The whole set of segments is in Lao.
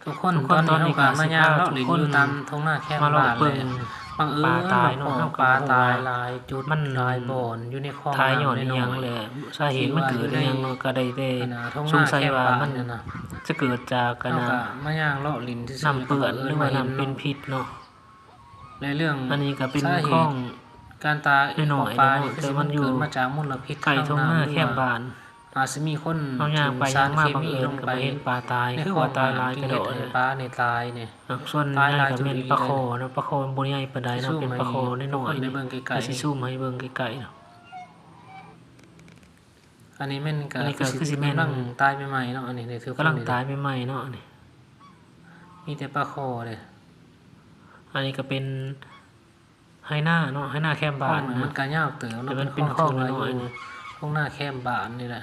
ທຸກຄົນ ທຸກຄົນ ຕອນນີ້ເຮົາກໍມາຍ່າງເລາະຫຼິ້ນຢູ່ຕາມທົ່ງນາແຄມບ້ານແຫຼະ ບັງເອີນມາພໍ້ປາຕາຍຫຼາຍຈຸດ ມັນຕາຍຍ້ອນອີ່ຫຍັງແຫຼະ ສາເຫດມັນເກີດອີ່ຫຍັງເນາະ ກໍໄດ້ແຕ່ສົງໄສວ່າມັນຈະເກີດຈາກ ອັນນ່າ ນ້ຳເປື້ອນ ຫຼືວ່ານ້ຳເປັນພິດເນາະ. ແລະເລື່ອງ ອັນນີ້ກໍເປັນຄອງ ການຕາຍຂອງປານີ້ ຄືຊິມັນເກີດມາຈາກມົນລະພິດ ໃກ້ທົ່ງນາແຄມບ້ານ ອາດຊິມີຄົນ ເຮົາຍ່າງໄປຍ່າງມາ ບັງເອີນກໍບໍ່ເຫັນປາຕາຍ ຄືວ່າຕາຍຫຼາຍກະໂດດ ປານີ້ຕາຍນີ້ ສ່ວນໃຫຍ່ກໍແມ່ນປາຄໍ່ເນາະ ປາຄໍ່ມັນບໍ່ໃຫຍ່ປານໃດເນາະ ເປັນປາຄໍ່ນ້ອຍໆ ຊິຊູມໃຫ້ເບິ່ງໃກ້ໆເນາະ. ອັນນີ້ແມ່ນ ກໍຄືຊິແມ່ນກຳລັງຕາຍໃໝ່ໆເນາະ ອັນນີ້ ກຳລັງຕາຍໃໝ່ໆເນາະ ອັນນີ້ ມີແຕ່ປາຄໍ່ເດ້. ອັນນີ້ກໍເປັນໄຮ່ນາເນາະ ໄຮ່ນາແຄມບ້ານ ມັນກໍຍາວເຕີບເນາະ ເປັນຄອງທີ່ວ່າຢູ່ທົ່ງນາແຄມບ້ານນີ້ແຫຼະ.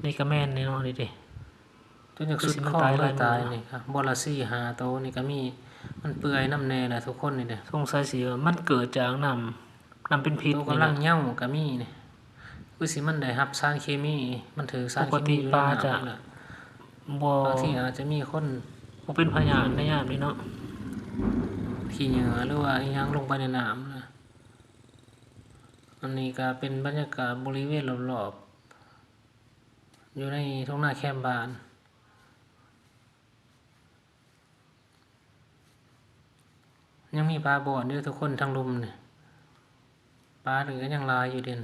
ນີ້ກໍແມ່ນນີ້ເນາະ ນີ້ເດ້ ຈົນຢາກສຸດຄອງເລີຍ ຕາຍນີ້ ບ່ອນລະສີ່ຫ້າໂຕນີ້ກໍມີ ມັນເປື່ອຍນຳແດ່ລະທຸກຄົນນີ້ເດ້. ສົງໄສຊິວ່າມັນເກີດຈາກນ້ຳ ນ້ຳເປັນພິດ ໂຕກຳລັງເຍົາກໍມີນີ້ ຄືຊິມັນໄດ້ຮັບສານເຄມີ ມັນຖືກສານເຄມີຢູ່ໃນນ້ຳນີ້ແຫຼະ. ບາງທີອາດຈະມີຄົນບໍ່ເປັນພະຍາດໃນຍາມນີ້ເນາະ ຂີ້ເຫຍື້ອ ຫຼືວ່າອີ່ຫຍັງລົງໄປໃນນ້ຳນະ. ອັນນີ້ກໍເປັນບັນຍາກາດບໍລິເວນລອບໆ ຢູ່ໃນທົ່ງນາແຄມບ້ານ. ຍັງມີປາບ່ອນຢູ່ທຸກຄົນ ທາງລຸ່ມນີ້ ປານີ້ກໍຍັງຫຼາຍຢູ່ເດ້.